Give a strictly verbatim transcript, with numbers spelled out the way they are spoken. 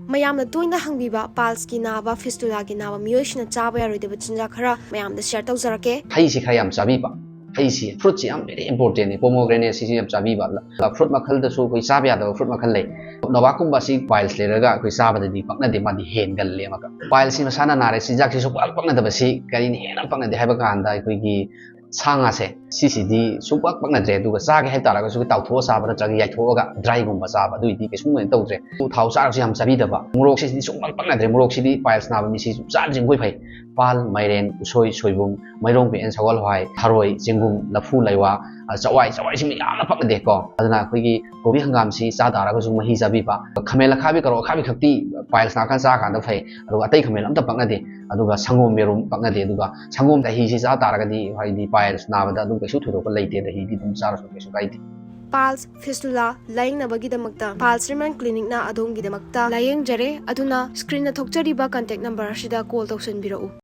ꯃꯌꯥꯝꯅ ꯇꯣꯏꯅ ꯍꯪꯕꯤꯕ piles ꯀꯤ ꯅꯥꯕ, fistula ꯒꯤ ꯅꯥꯕ ꯃꯤꯑꯣꯏꯁꯤꯡꯅ ꯆꯥꯕ ꯌꯥꯔꯣꯏꯗꯕ ꯆꯤꯟꯖꯥꯛ ꯈꯔ ꯃꯌꯥꯝꯗ share ꯇꯧꯖꯔꯛꯀꯦ꯫ ꯍꯩꯁꯤ ꯈꯔ ꯌꯥꯝ ꯆꯥꯕꯤꯕ꯫ ꯍꯩꯁꯤ, fruit ꯁꯤ ꯌꯥꯝ very important ꯅꯤ꯫ Pomegranate ꯁꯤꯁꯨ ꯌꯥꯝ ꯆꯥꯕꯤꯕ꯫ Fruit ꯃꯈꯜꯗꯁꯨ ꯑꯩꯈꯣꯏ ꯆꯥꯕ ꯌꯥꯗꯕ fruit ꯃꯈꯜ ꯂꯩ꯫ ꯅꯣꯕꯥꯞꯀꯨꯝꯕ ꯑꯁꯤ piles ꯂꯩꯔꯒ ꯑꯩꯈꯣꯏ ꯆꯥꯕꯗꯗꯤ ꯄꯛꯅꯗꯦ, ꯃꯥꯗꯤ ꯍꯦꯟꯒꯜꯂꯦ ꯑꯃꯒ꯫ Piles ꯁꯤ ꯃꯁꯥꯅ ꯅꯥꯔꯦ, ꯆꯤꯟꯖꯥꯛꯁꯤ ꯁꯨꯡꯄꯛ ꯄꯛꯅꯗꯕꯁꯤ ꯀꯔꯤꯅ ꯍꯦꯟꯅ ꯄꯛꯅꯗꯦ ꯍꯥꯏꯕ ꯀꯥꯟꯗ ꯑꯩꯈꯣꯏꯒꯤ ꯁꯥ ꯉꯥꯁꯦ ꯁꯤꯁꯤꯗꯤ ꯁꯨꯡꯄꯛ ꯄꯛꯅꯗ꯭ꯔꯦ꯫ ꯑꯗꯨꯒ ꯆꯥꯒꯦ ꯍꯥꯏ ꯇꯥꯔꯒꯁꯨ ꯇꯥꯎꯊꯣꯛꯑ ꯆꯥꯕ ꯅꯠꯇ꯭ꯔꯒ ꯌꯥꯏꯊꯣꯛꯑꯒ dry ꯒꯨꯝꯕ ꯆꯥꯕ, ꯑꯗꯨꯏꯗꯤ ꯀꯩꯁꯨꯝ ꯀꯩꯅꯣ ꯇꯧꯗ꯭ꯔꯦ꯫ ꯊꯥꯎ ꯆꯥꯔꯁꯨ ꯌꯥꯝ ꯆꯥꯕꯤꯗꯕ꯫ ꯃꯣꯔꯣꯛꯁꯤꯗꯤ ꯁꯨꯡꯄꯛ ꯄꯛꯅꯗ꯭ꯔꯦ꯫ ꯃꯣꯔꯣꯛꯁꯤꯗꯤ piles ꯅꯥꯕ ꯃꯤꯁꯤ ꯁꯨꯡꯆꯥ ꯆꯥꯗ꯭ꯔꯤꯡꯈꯣꯏ ꯐꯩ꯫ ꯄꯥꯜ, ꯃꯥꯏꯔꯦꯟ, ꯎꯁꯣꯏ, ꯁꯣꯏꯕꯨꯝ, ꯃꯥꯏꯔꯣꯡꯕꯤ and ꯁꯒꯣꯜ ꯍꯋꯥꯏ, ꯊꯔꯣꯏ, ꯆꯦꯡꯒꯨꯝ, ꯂꯐꯨ, ꯂꯩꯋꯥ, ꯑ, ꯆꯋꯥꯏ, ꯆꯋꯥꯏꯁꯤꯃ ꯌꯥꯝꯅ ꯄꯛꯅꯗꯦꯀꯣ꯫ ꯑꯗꯨꯅ ꯑꯩꯈꯣꯏꯒꯤ ꯀꯣꯕꯤ ꯍꯪꯒꯥꯝꯁꯤ ꯆꯥ ꯇꯥꯔꯒꯁꯨ ꯃꯍꯤ ꯆꯥꯕꯤꯕ꯫ ꯈꯥꯃꯦꯟ ꯑꯈꯥꯕꯤ, ꯀꯔꯣꯠ ꯑꯈꯥꯕꯤ ꯈꯛꯇꯤ piles ꯅꯥꯔꯀꯥꯟ ꯆꯥꯀꯥꯟꯗ ꯐꯩ꯫ ꯑꯗꯨꯒ ꯑꯇꯩ ꯈꯥꯃꯦꯟ ꯑꯝꯇ ꯄꯛꯅꯗꯦ꯫ ꯑꯗꯨꯒ ꯁꯪꯒꯣꯝ ꯌꯦꯔꯨꯝ ꯄꯛꯅꯗꯦ꯫ ꯑꯗꯨꯒ ꯁꯪꯒꯣꯝ, ꯗꯍꯤꯁꯤ ꯆꯥ ꯇꯥꯔꯒꯗꯤ ꯍꯥꯏꯗꯤ piles ꯅꯥꯕꯗ ꯑꯗꯨꯝ ꯀꯩꯁꯨ ꯊꯣꯏꯗꯣꯛꯄ ꯂꯩꯇꯦ, ꯗꯍꯤꯗꯤ ꯑꯗꯨꯝ ꯆꯥꯔꯁꯨ ꯀꯩꯁꯨ ꯀꯥꯏꯗꯦ꯫ Piles, fistula ꯂꯥꯌꯦꯡꯅꯕꯒꯤꯗꯃꯛꯇ Piles Treatment Clinic ꯅ ꯑꯗꯣꯝꯒꯤꯗꯃꯛꯇ ꯂꯥꯌꯦꯡꯖꯔꯦ꯫ ꯑꯗꯨꯅ screen ꯗ ꯊꯣꯛꯆꯔꯤꯕ contact number ꯑꯁꯤꯗ call ꯇꯧꯁꯤꯟꯕꯤꯔꯛꯎ꯫